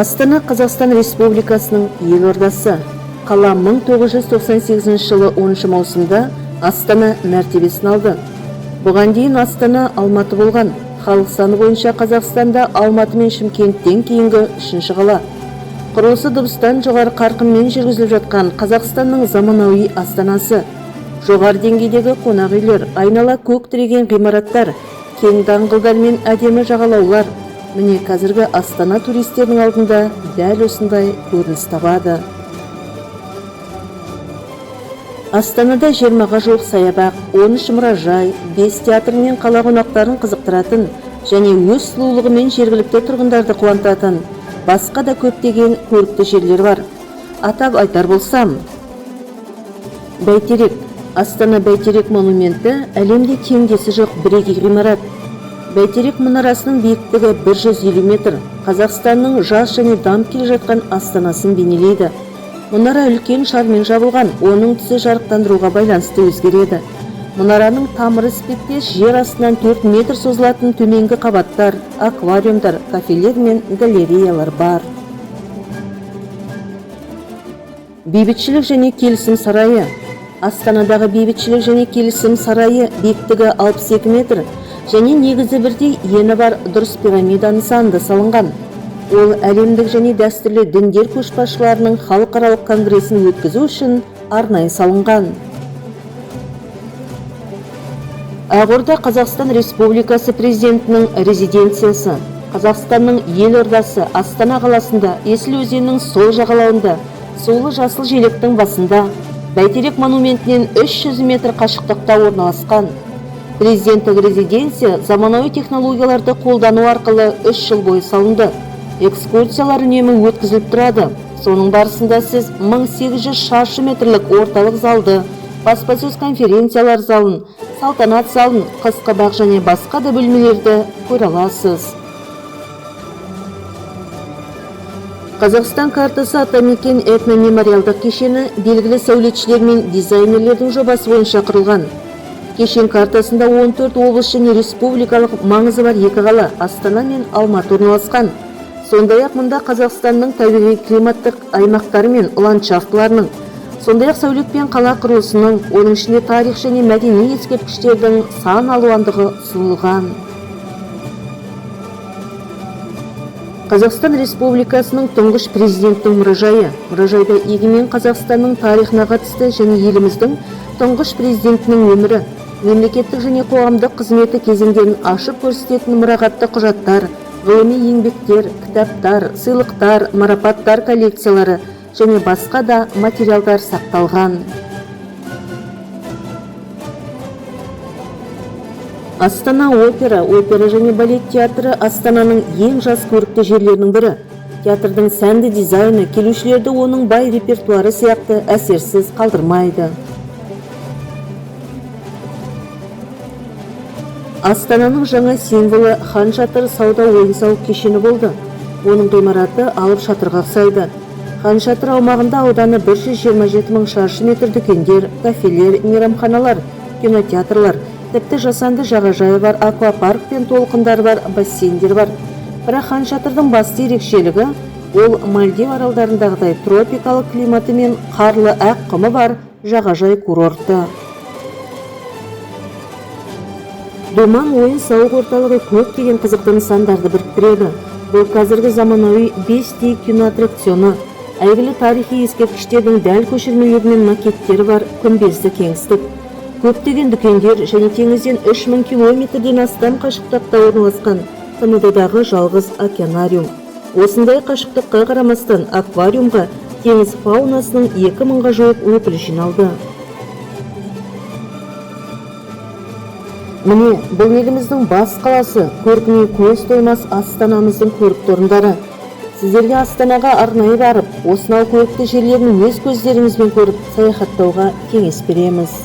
Астана Қазақстан Республикасының елордасы. Қала 1998 жылы 10 маусымда Астана мәртебесін алды. Бұған дейін Астана Алматы болған. Халық саны бойынша Қазақстанда Алматы мен Шымкенттен кейінгі үшінші қала. Құрылысы дыбыстан жоғары қарқынмен жүргізіліп жатқан Қазақстанның заманауи астанасы. Жоғары деңгейдегі қонақ үйлер, айнала көк тіреген ғимараттар, кең даңғылдар мен әдемі жағалаулар. Міне қазіргі Астана туристерінің алдында дәл осындай көрініс табады. Астанада 20-ға жуық саябақ, 13 мұражай, 5 театр мен қала қонақтарын қызықтыратын және өз сұлулығымен жергілікті тұрғындарды қуантатын басқа да көптеген көрікті жерлер бар. Атап айтар болсам, Бәйтерек. Астана Бәйтерек монументі әлемде теңдесі жоқ бірегей ғимарат. Бәйтерек мұнарасының биіктігі 150 метр. Қазақстанның жас және дамып келе жатқан астанасын бейнелейді. Мұнара үлкен шармен жабылған, оның түсі жарықтандыруға байланысты өзгереді. Мұнараның тамыры іспеттес жер астынан 4 метр созылатын төменгі қабаттар, аквариумдар, кафелер мен галереялар бар. Бейбітшілік және келісім сарайы. Астанадағы Бейбітшілік және келісім сарайы биіктігі 62 метр және негізі бірдей ені бар дұрыс пирамида нысанында салынған. Ол әлемдік және дәстүрлі діндер көшбасшыларының халықаралық конгресін өткізу үшін арнайы салынған. Ақорда Қазақстан Республикасы президентінің резиденциясы. Қазақстанның елордасы Астана қаласында, Есіл өзенінің сол жағалауында, сулы жасыл желектің басында, Бәйтерек монументінен 300 метр қашықтықта орналасқан. Президенттік резиденция заманауи технологияларды қолдану арқылы 3 жыл бойы салынды. Экскурсиялар үнемі өткізіліп тұрады. Соның барысында сіз 1800 шаршы метрлік орталық залды, баспасөз конференциялар залын, салтанат залын, қысқы бақ және басқа да бөлмелерді көре аласыз. Қазақстан картасы атамекен этномемориалдық кешені белгілі сәулетшілер мен дизайнерлердің жобасы бойынша құрылған. Кешен картасында 14 облыс және республикалық маңызы бар екі қала Астана мен Алматы орналасқан. Сондай-ақ мұнда Қазақстанның табиғи климаттық аймақтары мен ландшафтыларының, сондай-ақ сәулет пен қала құрылысының, оның ішінде тарих және мәдени ескерткіштердің сан алуандығы ұсынылған. Қазақстан Республикасының тұңғыш президентінің мұражайы. Мұражайда егемен Қазақстанның тарихына қатысты және еліміздің тұңғыш президентінің өмірі, мемлекеттік және қоғамдық қызметі кезеңдерін ашып көрсететін мұрағатты құжаттар, ғылыми еңбектер, кітаптар, сыйлықтар, марапаттар коллекциялары және басқа да материалдар сақталған. Астана опера, опера және балет театры Астананың ең жас көрікті жерлерінің бірі. Театрдың сәнді дизайны келушілерді оның бай репертуары сияқты әсерсіз қалдырмайды. Астананың жаңа символы Хан Шатыр сауда ойын-сауық кешені болды. Оның ғимараты алып шатырға ұқсайды. Хан Шатыр аумағында ауданы 127 мың шаршы метр дүкендер, кафелер, мейрамханалар, кинотеатрлар, тіпті жасанды жағажайы бар аквапарк пен толқындары бар бассейндер бар. Бірақ Хан Шатырдың басты ерекшелігі ол Мальдив аралдарындағыдай тропикалық климаты мен қарлы ақ құмы бар жағажай курорты. Думан ойын-сауық орталығы көптеген қызықты нысандарды біріктіреді. Бұл қазіргі заманауи 5D киноаттракционы, әйгілі тарихи ескерткіштердің дәл көшірмелері мен макеттері бар күмбезді кеңістік. Көптеген дүкендер және теңізден 3000 километрден астам қашықтықта орналасқан ТМД-дағы жалғыз океанариум. Осындай қашықтыққа қарамастан аквариумға теңіз фаунасының 2000-ға жуық өкілі жиналды. Міне, бұл еліміздің бас қаласы, көркіне көз тоймас Астанамыздың көрікті орындары. Сіздерге Астанаға арнайы барып, осынау көрікті жерлерін өз көздеріңізбен көріп, саяхаттауға кеңес береміз.